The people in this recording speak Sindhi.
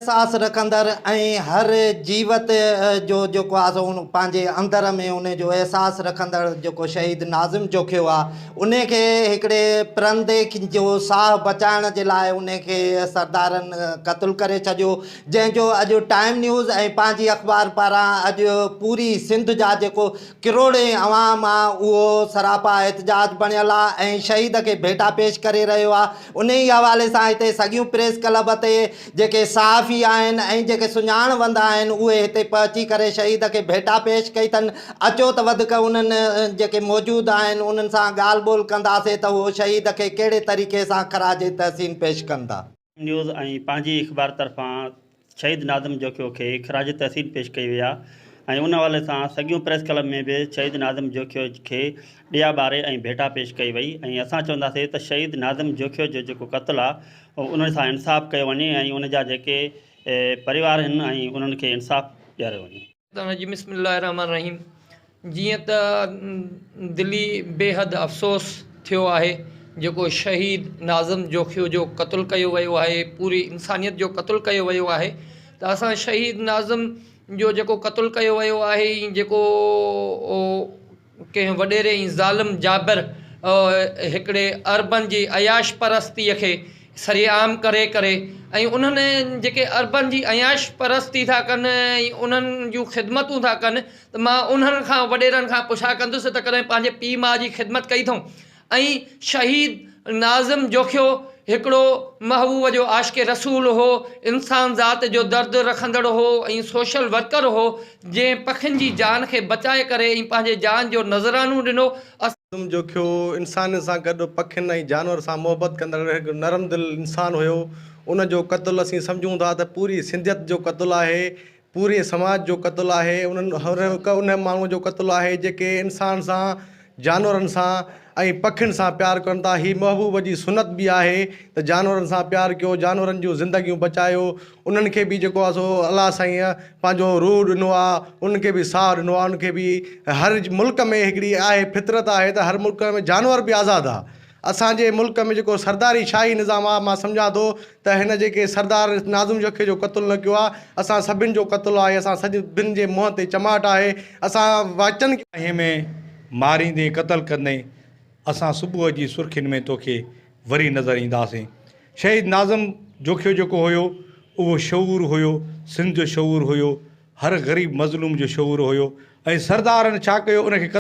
احساس رکندڙ ۽ هر جيوت جو جيڪو آ سو پنهنجي اندر ۾ ان جو احساس رکندڙ جيڪو شهيد ناظم جوکيو آ ان کي هڪڙي پرندي جو ساهه بچائڻ جي لاء ان کي سردارن قتل ڪري ڇڏيو جنهن جو اڄ ٽائيم نيوز ۽ پنهنجي اخبار پاران اڄ پوري سنڌ جا جيڪو ڪروڙين عوام آ اهو سراپا احتجاج بڻيل آ ۽ شهيد کي ڀيٽا پيش ڪري رهيو آ انهي حوالي سان هتي سڳيون پريس ڪلب تي جيڪي صحافي آهن ۽ جيڪي سڃاڻ وند آهن اهي هتي پهچي ڪري شهيد کي ڀيٽا پيش ڪئي اٿن اچو ته وڌڪ انهن جيڪي موجود آهن انهن سان ڳالهه ٻولهه ڪنداسين ته اهو شهيد کي ڪهڙي طريقي سان خراج تحسين پيش ڪن ٿا. نيوز ۽ پنهنجي اخبار طرفان شهيد ناظم جوکيو کي خراج تحسين پيش ڪئي وئي آهي ۽ ان حوالي سان سڳيون پريس ڪلب ۾ به شهيد ناظم جوکيو کي ڏيئا ٻاري ۽ ڀيٽا پيش ڪئي وئي ۽ اسان چونداسين ته شهيد ناظم جوکيو جو جيڪو قتل آهي ان سان انصاف ڪيو وڃي ۽ ان جا جيڪي پريوار آهن ۽ انهن کي انصاف ڏياريو وڃي. الرجيم بسم الله الرحمن الرحيم جيئن ته دلي بيحد افسوس ٿيو آهي جيڪو شهيد ناظم جوکيو جو قتل ڪيو ويو آهي پوري انسانيت جو قتل ڪيو ويو آهي ته اسان شهيد ناظم جو جيڪو قتل ڪيو ويو آهي جيڪو ڪنهن وڏيري ۽ ظالم جابر هڪڙي عربن جي عياش پرستيء کي سرعام ڪري ڪري ۽ انهن جيڪي عربن جي عياش پرستي ٿا ڪن ۽ انهن جون خدمتون ٿا ڪن ته مان انهن کان وڏيرن کان پڇا ڪندس ته ڪڏهن پنهنجي پيء ماء جي خدمت ڪئي اٿئون ۽ شهيد ناظم جوکيو هڪڙو محبوب جو عاشق رسول هو، انسان ذات جو درد رکندڙ هو ۽ سوشل ورڪر هو، جنهن پکين جي جان کي بچائي ڪري ۽ پنهنجي جان جو نذرانو ڏنو. ناظم جوکيو انسانن سان گڏ پکين ۽ جانور سان محبت ڪندڙ هڪ نرم دل انسان هيو، ان جو قتل اسين سمجهون ٿا ته پوري سنڌيت جو قتل آهي، پوري سماج جو قتل آهي انهن هر هڪ ان ماڻهو جو قتل آهي جيڪي انسان سان جانورن سان ۽ پکين سان پيار ڪن ٿا هي محبوب جي سنت به آهي ته جانورن سان پيار ڪيو جانورن جون زندگيون بچايو انهن کي به جيڪو آهي سو الله سائينء پنهنجو روح ڏنو آهي انهن کي به ساهه ڏنو آهي انهن کي به هر ملڪ ۾ هڪڙي آهي فطرت آهي ته هر ملڪ ۾ جانور به آزاد آهي اسان جي ملڪ ۾ جيڪو سرداري شاهي نظام آ مان سمجهان ٿو ته هن جيڪي سردار ناظم جوکي جو قتل نه ڪيو آ اسان سڀن جو قتل آهي اسان سڀن جي منهن تي چماٽ آهي اسان واچن انهيء ۾ ماريندين قتل ڪندين اسان صبح جي سرخين ۾ توکي وري نظر اينداسين شهيد ناظم جوکيو جيڪو هيو اهو شعور هيو سنڌ جو شعور هيو هر غريب مظلوم جو شعور هيو ۽ سردارن ڇا ڪيو ان کي.